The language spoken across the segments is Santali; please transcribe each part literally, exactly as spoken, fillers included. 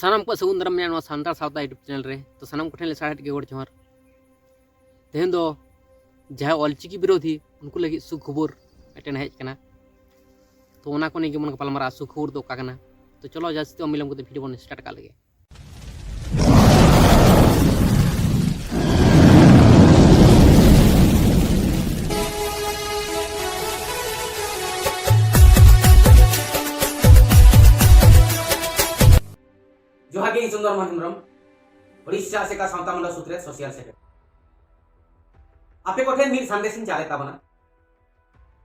ᱥᱟᱱᱟᱢ ᱠᱚ ᱥᱟᱹᱜᱩᱱ ᱫᱟᱨᱟᱢ ᱢᱮᱱᱟᱜᱼᱟ ᱱᱚᱣᱟ ᱥᱟᱱᱛᱟᱲ ᱥᱟᱶᱛᱟ YouTube ᱪᱮᱱᱮᱞ ᱨᱮ᱾ ᱛᱚ ᱥᱟᱱᱟᱢ ᱠᱚᱴᱷᱮᱱ ᱞᱮ ᱥᱟᱨᱦᱟᱣᱮᱫ ᱜᱮ ᱜᱚᱰ ᱡᱚᱦᱟᱨ᱾ ᱛᱮᱦᱮᱧ ᱫᱚ ᱡᱟᱦᱟᱸᱭ ᱚᱞᱪᱤᱠᱤ ᱵᱤᱨᱳᱫᱷᱤ, ᱩᱱᱠᱩ ᱞᱟᱹᱜᱤᱫ ᱥᱩᱠᱷᱚᱵᱚᱨ ᱢᱤᱫᱴᱮᱱ ᱦᱮᱡ ᱟᱠᱟᱱᱟ᱾ ᱛᱚ ᱚᱱᱟ ᱠᱚ ᱱᱤᱭᱮ ᱜᱮᱵᱚᱱ ᱜᱟᱯᱟᱞᱢᱟᱨᱟᱜᱼᱟ, ᱥᱩᱠᱷᱚᱵᱚᱨ ᱫᱚ ᱚᱠᱟ ᱠᱟᱱᱟ᱾ ᱛᱚ ᱪᱚᱞᱚ ᱡᱟᱹᱥᱛᱤ ᱵᱟᱝ ᱵᱤᱞᱚᱢ ᱠᱟᱛᱮ ᱵᱷᱤᱰᱤᱭᱳ ᱵᱚᱱ ᱥᱴᱟᱨᱴ ᱠᱟᱜ ᱞᱮᱜᱮ᱾ ᱡᱚᱦᱟᱨ ᱜᱮ, ᱤᱧ ᱥᱩᱱᱫᱚᱨ ᱢᱳᱦᱚᱱ ᱦᱮᱢᱵᱨᱚᱢ, ᱳᱰᱤᱥᱟ ᱟᱥᱮᱠᱟ ᱥᱟᱶᱛᱟ ᱢᱚᱱᱰᱚᱞ ᱥᱩᱛᱨᱮ ᱥᱳᱥᱟᱞ ᱥᱮᱠᱨᱮᱴᱟᱨᱤ᱾ ᱟᱯᱮ ᱠᱚᱴᱷᱮᱱ ᱢᱤᱫ ᱥᱟᱸᱫᱮᱥ ᱤᱧ ᱪᱟᱞᱮᱫ ᱛᱟᱵᱚᱱᱟ᱾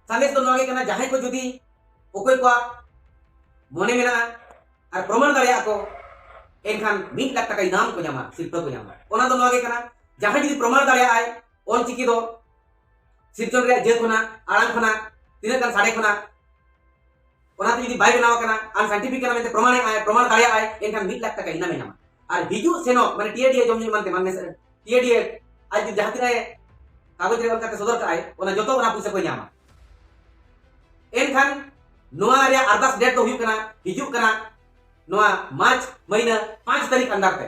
ᱥᱟᱸᱫᱮᱥ ᱫᱚ ᱱᱚᱣᱟ ᱜᱮ ᱠᱟᱱᱟ, ᱡᱟᱦᱟᱸᱭ ᱠᱚ ᱡᱩᱫᱤ ᱚᱠᱚᱭ ᱠᱚᱣᱟᱜ ᱢᱚᱱᱮ ᱢᱮᱱᱟᱜᱼᱟ ᱟᱨ ᱯᱨᱚᱢᱟᱱ ᱫᱟᱲᱮᱭᱟᱜᱼᱟ ᱠᱚ, ᱮᱱᱠᱷᱟᱱ ᱢᱤᱫ ᱞᱟᱠᱷ ᱴᱟᱠᱟ ᱤᱱᱟᱢ ᱠᱚ ᱧᱟᱢᱟ, ᱥᱤᱨᱯᱟᱹ ᱠᱚ ᱧᱟᱢᱟ᱾ ᱚᱱᱟ ᱫᱚ ᱱᱚᱣᱟ ᱜᱮ ᱠᱟᱱᱟ, ᱡᱟᱦᱟᱸᱭ ᱡᱩᱫᱤ ᱯᱨᱚᱢᱟᱱ ᱫᱟᱲᱮᱭᱟᱜᱼᱟᱭ ᱚᱞ ᱪᱤᱠᱤ ᱫᱚ ᱥᱤᱨᱡᱚᱱ ᱨᱮᱭᱟᱜ ᱡᱟᱹ ᱠᱷᱚᱱᱟᱜ, ᱟᱲᱟᱝ ᱠᱷᱚᱱᱟᱜ, ᱛᱤᱱᱟᱹᱜ ᱜᱟᱱ ᱥᱟᱰᱮ ᱠᱷᱚᱱᱟᱜ, ᱚᱱᱟᱛᱮ ᱡᱩᱫᱤ ᱵᱟᱭ ᱵᱮᱱᱟᱣ ᱟᱠᱟᱱᱟ, ᱟᱱᱥᱟᱭᱮᱱᱴᱤᱯᱷᱤᱠ ᱠᱟᱱᱟ ᱢᱮᱱᱛᱮ ᱯᱨᱚᱢᱟᱱᱮᱜᱼᱟᱭ, ᱯᱨᱚᱢᱟᱱ ᱫᱟᱲᱮᱭᱟᱜᱼᱟᱭ, ᱮᱱᱠᱷᱟᱱ ᱢᱤᱫ ᱞᱟᱠᱷ ᱴᱟᱠᱟ ᱤᱱᱟᱢᱮ ᱧᱟᱢᱟ᱾ ᱟᱨ ᱦᱤᱡᱩᱜ ᱥᱮᱱᱚᱜ, ᱢᱟᱱᱮ ᱴᱤᱭᱟᱹᱰᱤᱭᱟᱹ ᱡᱚᱢ ᱧᱩ ᱮᱢᱟᱱ ᱛᱮᱢᱟᱱ, ᱢᱮᱥᱮ ᱴᱤᱭᱟᱹᱰᱤᱭᱟᱹ ᱟᱡ ᱡᱩᱫᱤ ᱡᱟᱦᱟᱸ ᱛᱤᱱᱟᱹᱜ ᱠᱟᱜᱚᱡᱽ ᱨᱮ ᱚᱞ ᱠᱟᱛᱮ ᱥᱚᱫᱚᱨ ᱠᱟᱜᱼᱟᱭ, ᱚᱱᱟ ᱡᱚᱛᱚ ᱚᱱᱟ ᱯᱩᱭᱥᱟᱹ ᱠᱚᱭ ᱧᱟᱢᱟ᱾ ᱮᱱᱠᱷᱟᱱ ᱱᱚᱣᱟ ᱨᱮᱭᱟᱜ ᱟᱨᱫᱟᱥ ᱰᱮᱴ ᱫᱚ ᱦᱩᱭᱩᱜ ᱠᱟᱱᱟ, ᱦᱤᱡᱩᱜ ᱠᱟᱱᱟ ᱱᱚᱣᱟ ᱢᱟᱨᱪ ᱢᱟᱹᱦᱤᱱᱟᱹ ᱯᱟᱸᱪ ᱛᱟᱹᱨᱤᱠᱷ ᱟᱱᱰᱟᱨ ᱛᱮ,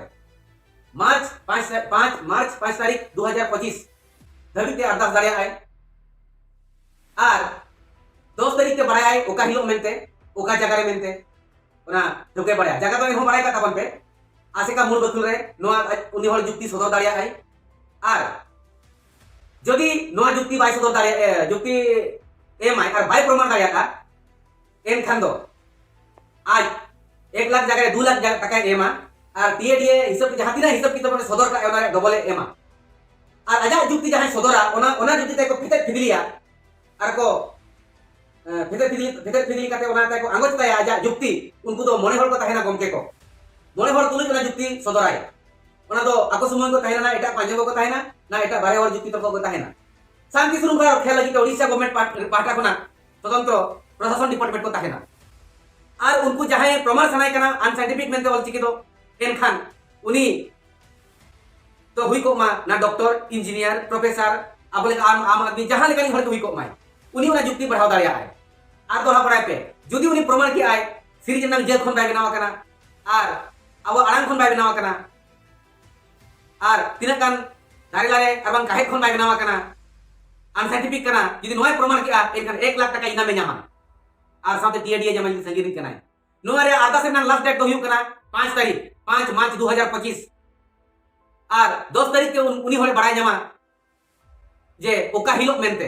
ᱢᱟᱨᱪ ᱯᱟᱸᱪ, ᱯᱟᱸᱪ, ᱢᱟᱨᱪ ᱯᱟᱸᱪ ᱛᱟᱹᱨᱤᱠᱷ ᱫᱩ ᱦᱟᱡᱟᱨ ᱯᱚᱸᱪᱤᱥ ᱫᱷᱟᱹᱵᱤᱡ ᱛᱮ ᱟᱨᱫᱟᱥ ᱫᱟᱲᱮᱭᱟᱜᱼᱟᱭ᱾ ᱟᱨ ᱫᱚᱥ ᱛᱟᱹᱨᱤᱠᱷ ᱛᱮ ᱵᱟᱲᱟᱭᱟᱭ ᱚᱠᱟ ᱦᱤᱞᱳᱜ ᱢᱮᱱᱛᱮ, ᱚᱠᱟ ᱡᱟᱭᱜᱟ ᱨᱮ ᱢᱮᱱᱛᱮ, ᱚᱱᱟ ᱴᱷᱟᱹᱣᱠᱟᱹᱭ ᱵᱟᱲᱟᱭᱟ᱾ ᱡᱟᱭᱜᱟ ᱫᱚ ᱮᱱᱦᱚᱸ ᱵᱟᱲᱟᱭ ᱠᱟᱜ ᱛᱟᱵᱚᱱ ᱯᱮ, ᱟᱥᱮᱠᱟ ᱢᱩᱞ ᱵᱟᱹᱠᱷᱩᱞ ᱨᱮ ᱱᱚᱣᱟ ᱟᱡ, ᱩᱱᱤ ᱦᱚᱲ ᱡᱩᱠᱛᱤ ᱥᱚᱫᱚᱨ ᱫᱟᱲᱮᱭᱟᱜᱼᱟᱭ᱾ ᱟᱨ ᱡᱩᱫᱤ ᱱᱚᱣᱟ ᱡᱩᱠᱛᱤ ᱵᱟᱭ ᱥᱚᱫᱚᱨ ᱫᱟᱲᱮᱭᱟᱜᱼᱟ, ᱡᱩᱠᱛᱤ ᱮᱢᱟᱭ ᱟᱨ ᱵᱟᱭ ᱯᱨᱚᱢᱟᱱ ᱫᱟᱲᱮᱭᱟᱜᱼᱟ, ᱮᱱᱠᱷᱟᱱ ᱫᱚ ᱟᱡ ᱮᱠ ᱞᱟᱠᱷ ᱡᱟᱭᱜᱟ ᱨᱮ ᱫᱩ ᱞᱟᱠᱷ ᱡᱟᱭᱜᱟ ᱴᱟᱠᱟᱭ ᱮᱢᱟ᱾ ᱟᱨ ᱴᱤᱭᱟᱹᱰᱤᱭᱟᱹ ᱦᱤᱥᱟᱹᱵ ᱛᱮ ᱡᱟᱦᱟᱸ ᱛᱤᱱᱟᱹᱜ ᱦᱤᱥᱟᱹᱵ ᱠᱤᱛᱟᱹᱵ ᱨᱮ ᱥᱚᱫᱚᱨ ᱠᱟᱜᱼᱟ, ᱚᱱᱟ ᱨᱮᱭᱟᱜ ᱰᱚᱵᱚᱞᱮ ᱮᱢᱟ᱾ ᱟᱨ ᱟᱡᱟᱜ ᱡᱩᱠᱛᱤ ᱡᱟᱦᱟᱸᱭ ᱥᱚᱫᱚᱨᱟ, ᱚᱱᱟ, ᱚᱱᱟ ᱡᱩᱠᱛᱤ ᱛᱮ ᱠᱚ ᱯᱷᱮᱛᱮᱫ ᱯᱷᱤᱫᱽᱞᱤᱭᱟ᱾ ᱟᱨ ᱠᱚ, ᱮ, ᱯᱷᱮᱛᱮᱫ ᱯᱷᱤᱫᱽᱞᱤ, ᱯᱷᱮᱛᱮᱫ ᱯᱷᱤᱫᱽᱞᱤ ᱠᱟᱛᱮ ᱚᱱᱟ ᱛᱮ ᱠᱚ ᱟᱸᱜᱚᱪ ᱛᱟᱭᱟ ᱟᱡᱟᱜ ᱡᱩᱠᱛᱤ᱾ ᱩᱱᱠᱩ ᱫᱚ ᱢᱚᱬᱮ ᱦᱚᱲ ᱠᱚ ᱛᱟᱦᱮᱱᱟ ᱜᱚᱢᱠᱮ ᱠᱚ᱾ ᱢᱚᱬᱮ ᱦᱚᱲ ᱛᱩᱞᱩᱡ ᱚᱱᱟ ᱡᱩᱠᱛᱤ ᱥᱚᱫᱚᱨᱟᱭ᱾ ᱚᱱᱟ ᱫᱚ ᱟᱠᱚ ᱥᱩᱢᱩᱝ ᱠᱚ ᱛᱟᱦᱮᱱᱟ, ᱱᱟ ᱮᱴᱟᱜ ᱯᱟᱸᱪ ᱡᱚᱱ ᱠᱚ ᱛᱟᱦᱮᱱᱟ, ᱱᱟ ᱮᱴᱟᱜ ᱵᱟᱨᱦᱮ ᱦᱚᱲ ᱡᱩᱠᱛᱤ ᱛᱚᱨᱠᱚ ᱠᱚ ᱛᱟᱦᱮᱱᱟ᱾ ᱥᱟᱱᱛᱤ ᱥᱨᱩᱝᱠᱷᱚᱞᱟ ᱨᱚᱠᱷᱟ ᱞᱟᱹᱜᱤᱫ ᱛᱮ ᱳᱰᱤᱥᱟ ᱜᱚᱵᱷᱢᱮᱱᱴ ᱯᱟᱦᱴ-, ᱯᱟᱦᱴᱟ ᱠᱷᱚᱱᱟᱜ ᱥᱚᱛᱚᱱᱛᱨᱚ ᱯᱨᱚᱥᱟᱥᱚᱱ ᱰᱤᱯᱟᱨᱴᱢᱮᱱᱴ ᱠᱚ ᱛᱟᱦᱮᱱᱟ᱾ ᱟᱨ ᱩᱱᱠᱩ ᱡᱟᱦᱟᱸᱭ ᱯᱨᱚᱢᱟᱱ ᱥᱟᱱᱟᱭᱮ ᱠᱟᱱᱟ ᱟᱱᱥᱟᱭᱮᱱᱴᱤᱯᱷᱤᱠ ᱢᱮᱱᱛᱮ ᱚᱞᱪᱤᱠᱤ ᱫᱚ, ᱮᱱᱠᱷᱟᱱ ᱩᱱᱤ ᱫᱚ ᱦᱩᱭ ᱠᱚᱜ ᱢᱟ ᱱᱟ ᱰᱚᱠᱴᱚᱨ, ᱤᱧᱡᱤᱱᱤᱭᱟᱨ, ᱯᱨᱚᱯᱷᱮᱥᱟᱨ, ᱟᱵᱚ ᱞᱮᱠᱟ ᱟᱢ, ᱟᱢ ᱟᱫᱢᱤ ᱡᱟᱦᱟᱸ ᱞᱮᱠᱟᱱᱤᱡ ᱦᱚᱲ ᱜᱮ ᱦᱩᱭ ᱠᱚᱜ ᱢᱟᱭ, ᱩᱱᱤ ᱚᱱᱟ ᱡᱩᱠᱛᱤ ᱵᱟᱲᱦᱟᱣ ᱫᱟᱲᱮᱭᱟᱜᱼᱟᱭ᱾ ᱟᱨ ᱫᱚᱦᱲᱟ ᱵᱟᱲᱟᱭ ᱯᱮ, ᱡᱩᱫᱤ ᱩᱱᱤ ᱯᱨᱚᱢᱟᱱ ᱠᱮᱜᱼᱟᱭ ᱥᱤᱨᱤᱡᱽ ᱨᱮᱱᱟᱜ ᱡᱟᱹ ᱠᱷᱚᱱ ᱵᱟᱭ ᱵᱮᱱᱟᱣ ᱟᱠᱟᱱᱟ, ᱟᱨ ᱟᱵᱚᱣᱟᱜ ᱟᱲᱟᱝ ᱠᱷᱚᱱ ᱵᱟᱭ ᱵᱮᱱᱟᱣ ᱟᱠᱟᱱᱟ, ᱟᱨ ᱛᱤᱱᱟᱹᱜ ᱜᱟᱱ ᱫᱟᱨᱮ ᱞᱟᱨᱮ ᱟᱨ ᱵᱟᱝ ᱠᱟᱦᱮᱫ ᱠᱷᱚᱱ ᱵᱟᱭ ᱵᱮᱱᱟᱣ ᱟᱠᱟᱱᱟ, ᱟᱱᱥᱟᱭᱮᱱᱴᱤᱯᱷᱤᱠ ᱠᱟᱱᱟ, ᱡᱩᱫᱤ ᱱᱚᱣᱟᱭ ᱯᱨᱚᱢᱟᱱ ᱠᱮᱜᱼᱟ, ᱮᱱᱠᱷᱟᱱ ᱮᱠ ᱞᱟᱠᱷ ᱴᱟᱠᱟ ᱤᱱᱟᱢᱮ ᱧᱟᱢᱟ᱾ ᱟᱨ ᱥᱟᱶᱛᱮ ᱴᱤ ᱮ ᱰᱤ ᱮ ᱧᱟᱢᱟ, ᱡᱩᱫᱤ ᱥᱟᱺᱜᱤᱧ ᱨᱤᱱ ᱠᱟᱱᱟᱭ᱾ ᱱᱚᱣᱟ ᱨᱮᱭᱟᱜ ᱟᱨᱫᱟᱥ ᱨᱮᱱᱟᱜ ᱞᱟᱥᱴ ᱰᱮᱴ ᱫᱚ ᱦᱩᱭᱩᱜ ᱠᱟᱱᱟ ᱯᱟᱸᱪ ᱛᱟᱹᱨᱤᱠᱷ, ᱯᱟᱸᱪ ᱢᱟᱨᱪ ᱫᱩ ᱦᱟᱡᱟᱨ ᱯᱚᱸᱪᱤᱥ᱾ ᱟᱨ ᱫᱚᱥ ᱛᱟᱹᱨᱤᱠᱷ ᱛᱮ ᱩᱱ-, ᱩᱱᱤ ᱦᱚᱲᱮ ᱵᱟᱲᱟᱭ ᱧᱟᱢᱟ ᱡᱮ ᱚᱠᱟ ᱦᱤᱞᱳᱜ ᱢᱮᱱᱛᱮ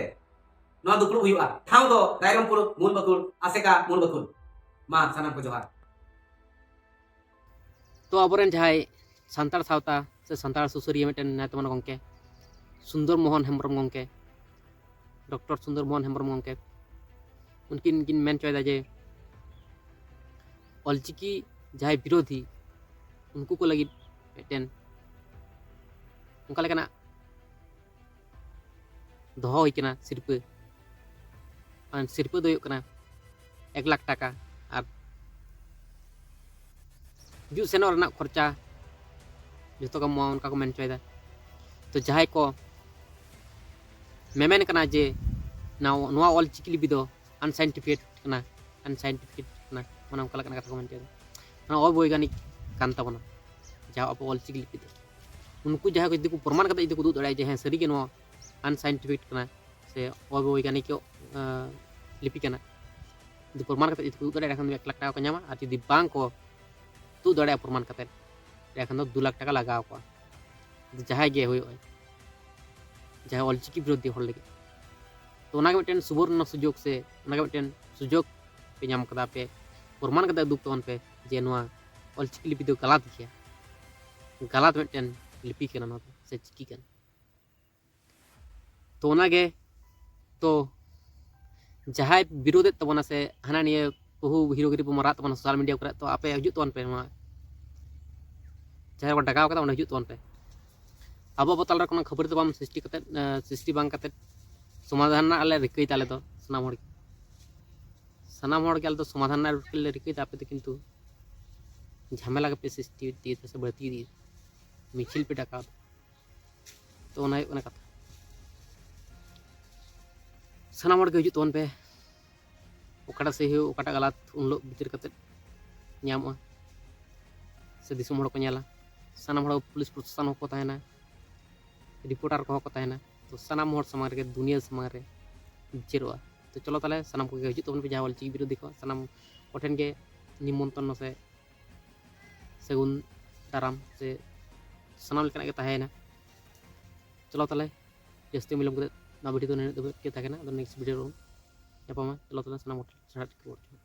ᱱᱚᱣᱟ ᱫᱩᱯᱲᱩᱵ ᱦᱩᱭᱩᱜᱼᱟ᱾ ᱴᱷᱟᱶ ᱫᱚ ᱨᱟᱭᱨᱚᱝᱯᱩᱨ ᱢᱩᱞ ᱵᱟᱹᱠᱷᱩᱞ, ᱟᱥᱮᱠᱟ ᱢᱩᱞ ᱵᱟᱹᱠᱷᱩᱞ᱾ ᱢᱟ ᱥᱟᱱᱟᱢ ᱠᱚ ᱡᱚᱦᱟᱨ᱾ ᱛᱚ ᱟᱵᱚᱨᱮᱱ ᱡᱟᱦᱟᱸᱭ ᱥᱟᱱᱛᱟᱲ ᱥᱟᱶᱛᱟ ᱥᱮ ᱥᱟᱱᱛᱟᱲ ᱥᱩᱥᱟᱹᱨᱤᱭᱟᱹ ᱢᱤᱫᱴᱮᱱ ᱢᱮᱱᱟᱭ ᱛᱟᱵᱚᱱᱟ ᱜᱚᱢᱠᱮ, ᱥᱩᱱᱫᱚᱨ ᱢᱳᱦᱚᱱ ᱦᱮᱢᱵᱨᱚᱢ ᱜᱚᱢᱠᱮ, ᱰᱚᱠᱴᱚᱨ ᱥᱩᱱᱫᱚᱨ ᱢᱳᱦᱚᱱ ᱦᱮᱢᱵᱨᱚᱢ ᱜᱚᱢᱠᱮ, ᱩᱱᱠᱤᱱ ᱠᱤᱱ ᱢᱮᱱ ᱦᱚᱪᱚᱭᱮᱫᱟ ᱡᱮ ᱚᱞᱪᱤᱠᱤ ᱡᱟᱦᱟᱸᱭ ᱵᱤᱨᱳᱫᱷᱤ, ᱩᱱᱠᱩ ᱠᱚ ᱞᱟᱹᱜᱤᱫ ᱢᱤᱫᱴᱮᱱ ᱚᱱᱠᱟ ᱞᱮᱠᱟᱱᱟᱜ ᱫᱚᱦᱚ ᱦᱩᱭ ᱠᱟᱱᱟ ᱥᱤᱨᱯᱟᱹ᱾ ᱟᱨ ᱥᱤᱨᱯᱟᱹ ᱫᱚ ᱦᱩᱭᱩᱜ ᱠᱟᱱᱟ ᱮᱠ ᱞᱟᱠᱷ ᱴᱟᱠᱟ, ᱟᱨ ᱦᱤᱡᱩᱜ ᱥᱮᱱᱚᱜ ᱨᱮᱱᱟᱜ ᱠᱷᱚᱨᱪᱟ ᱡᱚᱛᱚ ᱠᱚ ᱮᱢᱚᱜᱼᱟ, ᱚᱱᱠᱟ ᱠᱚ ᱢᱮᱱ ᱦᱚᱪᱚᱭᱮᱫᱟ᱾ ᱛᱚ ᱡᱟᱦᱟᱸᱭ ᱠᱚ ᱢᱮᱢᱮᱱ ᱠᱟᱱᱟ ᱡᱮ ᱱᱚᱣᱟ, ᱱᱚᱣᱟ ᱚᱞᱪᱤᱠᱤ ᱞᱤᱯᱤ ᱫᱚ ᱟᱱᱥᱟᱭᱮᱱᱴᱤᱯᱷᱤᱠ ᱠᱟᱱᱟ, ᱟᱱᱥᱟᱭᱮᱱᱴᱤᱯᱷᱤᱠ ᱠᱟᱱᱟ, ᱢᱟᱱᱮ ᱚᱱᱠᱟ ᱞᱮᱠᱟᱱᱟᱜ ᱠᱟᱛᱷᱟ ᱠᱚ ᱢᱮᱱ ᱦᱚᱪᱚᱭᱮᱫᱟ, ᱚᱱᱟ ᱚᱵᱳᱭᱜᱟᱱᱤᱠ ᱠᱟᱱ ᱛᱟᱵᱚᱱᱟ ᱡᱟᱦᱟᱸ ᱟᱵᱚ ᱚᱞᱪᱤᱠᱤ ᱞᱤᱯᱤ ᱫᱚ᱾ ᱩᱱᱠᱩ ᱡᱟᱦᱟᱸᱭ ᱠᱚ ᱡᱩᱫᱤ ᱠᱚ ᱯᱨᱚᱢᱟᱱ ᱠᱟᱛᱮ ᱡᱩᱫᱤ ᱠᱚ ᱩᱫᱩᱜ ᱫᱟᱲᱮᱭᱟᱜᱼᱟ ᱡᱮ ᱦᱮᱸ ᱥᱟᱹᱨᱤᱜᱮ ᱱᱚᱣᱟ ᱟᱱᱥᱟᱭᱮᱱᱴᱤᱯᱷᱤᱠ ᱠᱟᱱᱟ ᱥᱮ ᱚᱵᱳᱭᱜᱟᱱᱤᱠ, ᱟᱸ, ᱞᱤᱯᱤ ᱠᱟᱱᱟ, ᱡᱩᱫᱤ ᱯᱨᱚᱢᱟᱱ ᱠᱟᱛᱮ ᱡᱩᱫᱤ ᱠᱚ ᱩᱫᱩᱜ ᱫᱟᱲᱮᱭᱟᱜᱼᱟ, ᱮᱱᱠᱷᱟᱱ ᱫᱚ ᱮᱠ ᱞᱟᱠᱷ ᱴᱟᱠᱟ ᱠᱚ ᱧᱟᱢᱟ᱾ ᱟᱨ ᱡᱩᱫᱤ ᱵᱟᱝ ᱠᱚ ᱩᱫᱩᱜ ᱫᱟᱲᱮᱭᱟᱜᱼᱟ ᱯᱨᱚᱢᱟᱱ ᱠᱟᱛᱮ, ᱮᱱᱠᱷᱟᱱ ᱫᱚ ᱫᱩ ᱞᱟᱠᱷ ᱴᱟᱠᱟ ᱞᱟᱜᱟᱣ ᱠᱚᱣᱟ᱾ ᱟᱫᱚ ᱡᱟᱦᱟᱸᱭ ᱜᱮ ᱦᱩᱭᱩᱜᱼᱟᱭ, ᱡᱟᱦᱟᱸᱭ ᱚᱞᱪᱤᱠᱤ ᱵᱤᱨᱳᱫᱷᱤ ᱦᱚᱲ ᱞᱟᱹᱜᱤᱫ, ᱛᱚ ᱚᱱᱟᱜᱮ ᱢᱤᱫᱴᱮᱱ ᱥᱩᱵᱚᱨᱱᱚ ᱥᱩᱡᱳᱜᱽ ᱥᱮ ᱚᱱᱟᱜᱮ ᱢᱤᱫᱴᱮᱱ ᱥᱩᱡᱳᱜᱽ ᱯᱮ ᱧᱟᱢ ᱠᱟᱫᱟ, ᱯᱮ ᱯᱨᱚᱢᱟᱱ ᱠᱟᱛᱮ ᱩᱫᱩᱜ ᱛᱟᱵᱚᱱ ᱯᱮ ᱡᱮ ᱱᱚᱣᱟ ᱚᱞᱪᱤᱠᱤ ᱞᱤᱯᱤ ᱫᱚ ᱜᱟᱞᱟᱛ ᱜᱮᱭᱟ, ᱜᱟᱞᱟᱛ ᱢᱤᱫᱴᱮᱱ ᱞᱤᱯᱤ ᱠᱟᱱᱟ ᱱᱚᱣᱟ ᱫᱚ, ᱥᱮ ᱪᱤᱠᱤ ᱠᱟᱱᱟ᱾ ᱛᱚ ᱚᱱᱟᱜᱮ, ᱛᱚ ᱡᱟᱦᱟᱸᱭ ᱵᱤᱨᱳᱫᱮᱫ ᱛᱟᱵᱚᱱᱟ ᱥᱮ ᱦᱟᱱᱟ ᱱᱤᱭᱟᱹ ᱵᱚᱦᱩ ᱦᱤᱨᱳ ᱜᱤᱨᱤ ᱵᱚ ᱢᱟᱨᱟᱜ ᱛᱟᱵᱚᱱᱟ ᱥᱳᱥᱟᱞ ᱢᱤᱰᱤᱭᱟ ᱠᱚᱨᱮ, ᱛᱚ ᱟᱯᱮ ᱦᱤᱡᱩᱜ ᱛᱟᱵᱚᱱ ᱯᱮ ᱱᱚᱣᱟ ᱡᱟᱦᱟᱸ ᱨᱮᱵᱚᱱ ᱰᱟᱠᱟᱣ ᱠᱟᱫᱟ ᱚᱸᱰᱮ ᱦᱤᱡᱩᱜ ᱛᱟᱵᱚᱱ ᱯᱮ᱾ ᱟᱵᱚ ᱟᱵᱚ ᱛᱟᱞᱟᱨᱮ ᱠᱳᱱᱳ ᱠᱷᱟᱹᱯᱟᱹᱨᱤ ᱫᱚ ᱵᱟᱝ ᱥᱨᱤᱥᱴᱤ ᱠᱟᱛᱮᱫ, ᱮᱸ, ᱥᱨᱤᱥᱴᱤ ᱵᱟᱝ ᱠᱟᱛᱮᱫ ᱥᱚᱢᱟᱫᱷᱟᱱ ᱨᱮᱱᱟᱜ ᱞᱮ ᱨᱤᱠᱟᱹᱭᱮᱫᱟ ᱟᱞᱮ ᱫᱚ ᱥᱟᱱᱟᱢ ᱦᱚᱲ ᱜᱮ᱾ ᱥᱟᱱᱟᱢ ᱦᱚᱲ ᱜᱮ ᱟᱞᱮ ᱫᱚ ᱥᱚᱢᱟᱫᱷᱟᱱ ᱨᱮᱱᱟᱜ ᱞᱮ ᱨᱤᱠᱟᱹᱭᱮᱫᱟ, ᱟᱯᱮ ᱫᱚ ᱠᱤᱱᱛᱩ ᱡᱷᱟᱢᱮᱞᱟ ᱜᱮᱯᱮ ᱥᱨᱤᱥᱴᱤ ᱤᱫᱤᱭᱮᱫᱟ ᱥᱮ ᱵᱟᱹᱲᱛᱤ ᱤᱫᱤᱭᱮᱫᱟ, ᱢᱤᱪᱷᱤᱞ ᱯᱮ ᱰᱟᱠᱟᱣ ᱮᱫᱟ᱾ ᱛᱚ ᱚᱱᱟ ᱦᱩᱭᱩᱜ ᱠᱟᱱᱟ ᱠᱟᱛᱷᱟ᱾ ᱥᱟᱱᱟᱢ ᱦᱚᱲ ᱜᱮ ᱦᱤᱡᱩᱜ ᱛᱟᱵᱚᱱ ᱯᱮ, ᱚᱠᱟᱴᱟᱜ ᱥᱟᱹᱦᱤ ᱦᱩᱭᱩᱜ, ᱚᱠᱟᱴᱟᱜ ᱜᱟᱞᱟᱛ, ᱩᱱ ᱦᱤᱞᱳᱜ ᱵᱤᱪᱟᱹᱨ ᱠᱟᱛᱮᱫ ᱧᱟᱢᱚᱜᱼᱟ᱾ ᱫᱤᱥᱚᱢ ᱦᱚᱲ ᱠᱚ ᱧᱮᱞᱟ, ᱥᱟᱱᱟᱢ ᱦᱚᱲ ᱯᱩᱞᱤᱥ ᱯᱨᱚᱥᱟᱥᱚᱱ ᱦᱚᱸᱠᱚ ᱛᱟᱦᱮᱱᱟ, ᱨᱤᱯᱳᱨᱴᱟᱨ ᱠᱚᱦᱚᱸ ᱠᱚ ᱛᱟᱦᱮᱱᱟ᱾ ᱛᱚ ᱥᱟᱱᱟᱢ ᱦᱚᱲ ᱥᱟᱢᱟᱝ ᱨᱮᱜᱮ, ᱫᱩᱱᱤᱭᱟᱹ ᱥᱟᱢᱟᱝ ᱨᱮ ᱵᱤᱪᱟᱹᱨᱚᱜᱼᱟ᱾ ᱛᱚ ᱪᱚᱞᱚ ᱛᱟᱦᱚᱞᱮ ᱥᱟᱱᱟᱢ ᱠᱚᱜᱮ ᱦᱤᱡᱩᱜ ᱛᱟᱵᱚᱱ ᱯᱮ, ᱡᱟᱦᱟᱸ ᱚᱞᱪᱤᱠᱤ ᱵᱤᱨᱳᱫᱷᱤ ᱠᱚ, ᱥᱟᱱᱟᱢ ᱠᱚᱴᱷᱮᱱ ᱜᱮ ᱱᱤᱢᱚᱱᱛᱨᱚᱱ ᱥᱮ ᱥᱟᱹᱜᱩᱱ ᱫᱟᱨᱟᱢ ᱥᱮ ᱥᱟᱱᱟᱢ ᱞᱮᱠᱟᱱᱟᱜ ᱜᱮ ᱛᱟᱦᱮᱸᱭᱮᱱᱟ᱾ ᱪᱚᱞᱚ ᱛᱟᱦᱚᱞᱮ, ᱡᱟᱹᱥᱛᱤ ᱵᱤᱞᱚᱢ ᱠᱟᱛᱮ ᱱᱚᱣᱟ ᱵᱷᱤᱰᱤᱭᱳ ᱫᱚ ᱱᱤᱱᱟᱹᱜ ᱫᱷᱟᱹᱵᱤᱡ ᱜᱮ ᱛᱟᱦᱮᱸ ᱠᱟᱱᱟ᱾ ᱟᱫᱚ ᱱᱮᱠᱥᱴ ᱵᱷᱤᱰᱤᱭᱳ ᱨᱮᱵᱚᱱ ᱧᱟᱯᱟᱢᱟ᱾ ᱪᱚᱞᱚ ᱛᱟᱦᱚᱞᱮ ᱥᱟᱱᱟᱢ ᱠᱚᱴᱷᱮᱱ ᱥᱟᱨᱦᱟᱣ ᱨᱩᱣᱟᱹᱲ ᱡᱚᱦᱟᱨ᱾